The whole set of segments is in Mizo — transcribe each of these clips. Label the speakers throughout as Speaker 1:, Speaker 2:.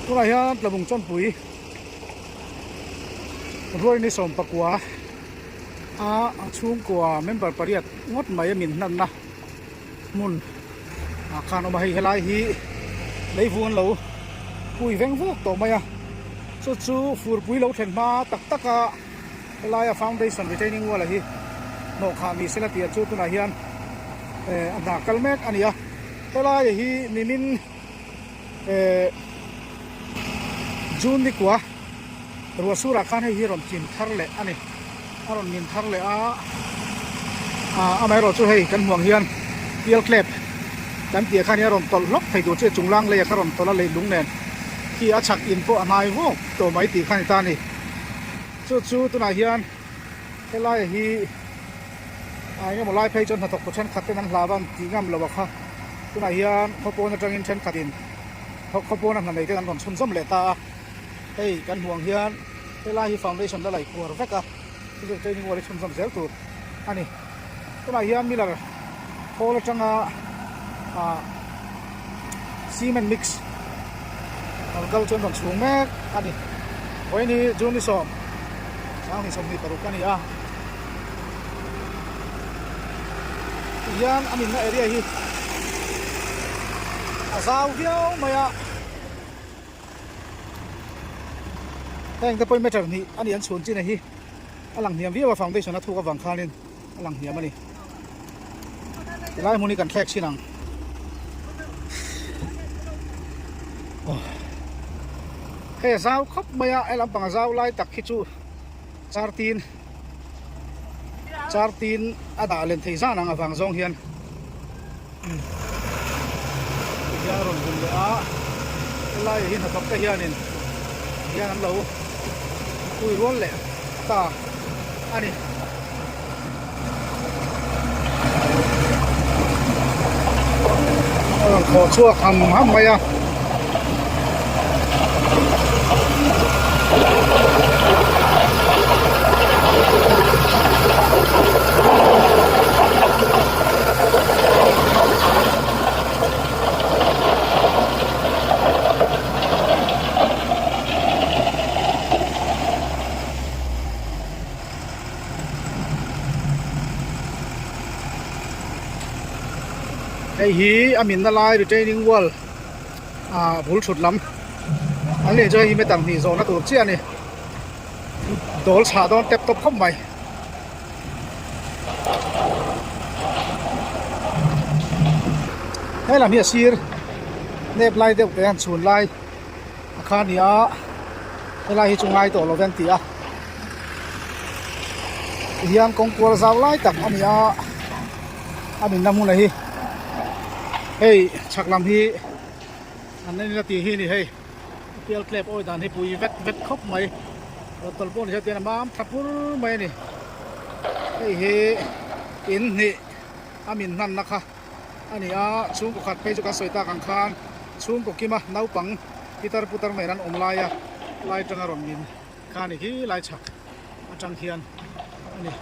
Speaker 1: Tunah hian Tlabung Chawnpui Ruaini 19 a chhungkua member pariat ngawt mai a min hlanna hmun ah khan a awm a, hei helai hi leivung an lo hui veng vuk tawh mai a, chu chu furpui lo thlen hma tak tak a helaia foundation retaining wall a hi hnawh khah ni sela tih ah chu tunah hian eh a hna kal mek a ni a, helai hi nimin eh June ni kua ruah surah khan hei hi rawn chin thar leh a ni a rawn min thar leh a ah amaherawh chu hei kan hmuh ang hian pial tlep kan tih ah khan hi a rawn tawlh hlawk thei tur chi a chung lang lei ah kha a rawn tawlh a leilung nen khi a chhak in pawh a hnai vawk tawh mai tih kha a ni ta a ni chu chu tunah hian helai hi ah eng emaw lai phei chuan hnathawk tu thenkhat ten an hlau a an tih ngam lo a kha tunah hian khawpawn atangin thenkhat in khawpawn a hna nei ten an rawn chhunzawm leh ta a hei kan hmuh ang hian helai hi foundation la laih kuar vek a thil training wall hi chhunzawm zel tur a ni tunah hian miller khawl atanga ah cement mix rawn kal chu an rawn chhung mek a ni vawiin hi june ni sawm 2026 a ni a tihian a minna area hi a zau viau mai a heng te pawhin meter hnih a ni an chhun chin a hi a lang hniam viau a foundation a thuk avang khanin a lang hniam a ni tilai hmun hi kan thlek chin ang hei a zau khawp mai a he lampang a zau lai tak hi chu char tin char tin a dah len thei zan ang avang zawng hian tihian a rawn bun leh a helai ah hi hnathawk te hianin hian an lo hui rual leh ta a ni. A rawn khawh chhuak ham ham mai a. Hei hi a minna lai retaining wall ah bul thut lam an nih chuan hei hi meter hnih zawhna tur chiah a ni dawl chhah dawn tep tawp khawp mai. He lam hi a sir nep lai deuh te an chhun lai a kha a ni a helai hi chu ngai tawh lo ve an ti a tihian kawng kual zau lai tak a ni a a minna hmun a hi hei chhak lam hi an en ila tih hi a ni hei pial tlep awi dan hi pui vet vet khawp mai rawn tawlh pawh ni se tian a mam tha pur mai a ni hei hi in hnih a min hmanna kha a ni a chhungkaw khat phei chu kan sawi tak ang khan chhungkaw kima naupang pitar putar nen an awm lai a lai atanga rawn min kha a ni khi lai chhak atang hian a ni.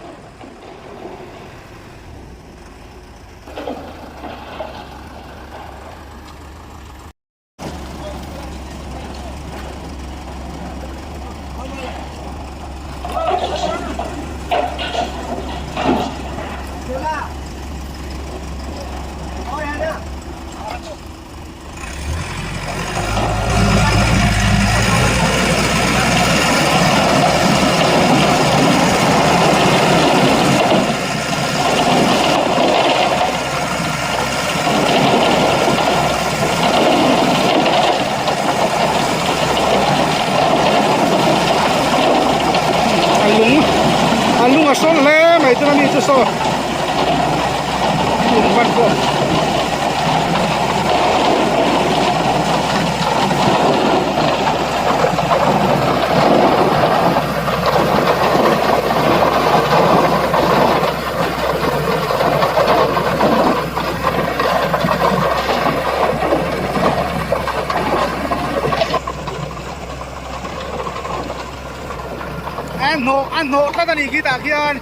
Speaker 1: A lung a lung a sawn hle mai tuna mi chu saw lung van pawh. A hnawh a hnawh tlat a nih khi tah khian.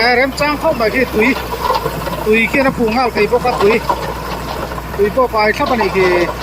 Speaker 1: E remchang khawp mai khi tui tui khian a phuh nghal thei bawk a tui tui pawh pai thlap a nih khi.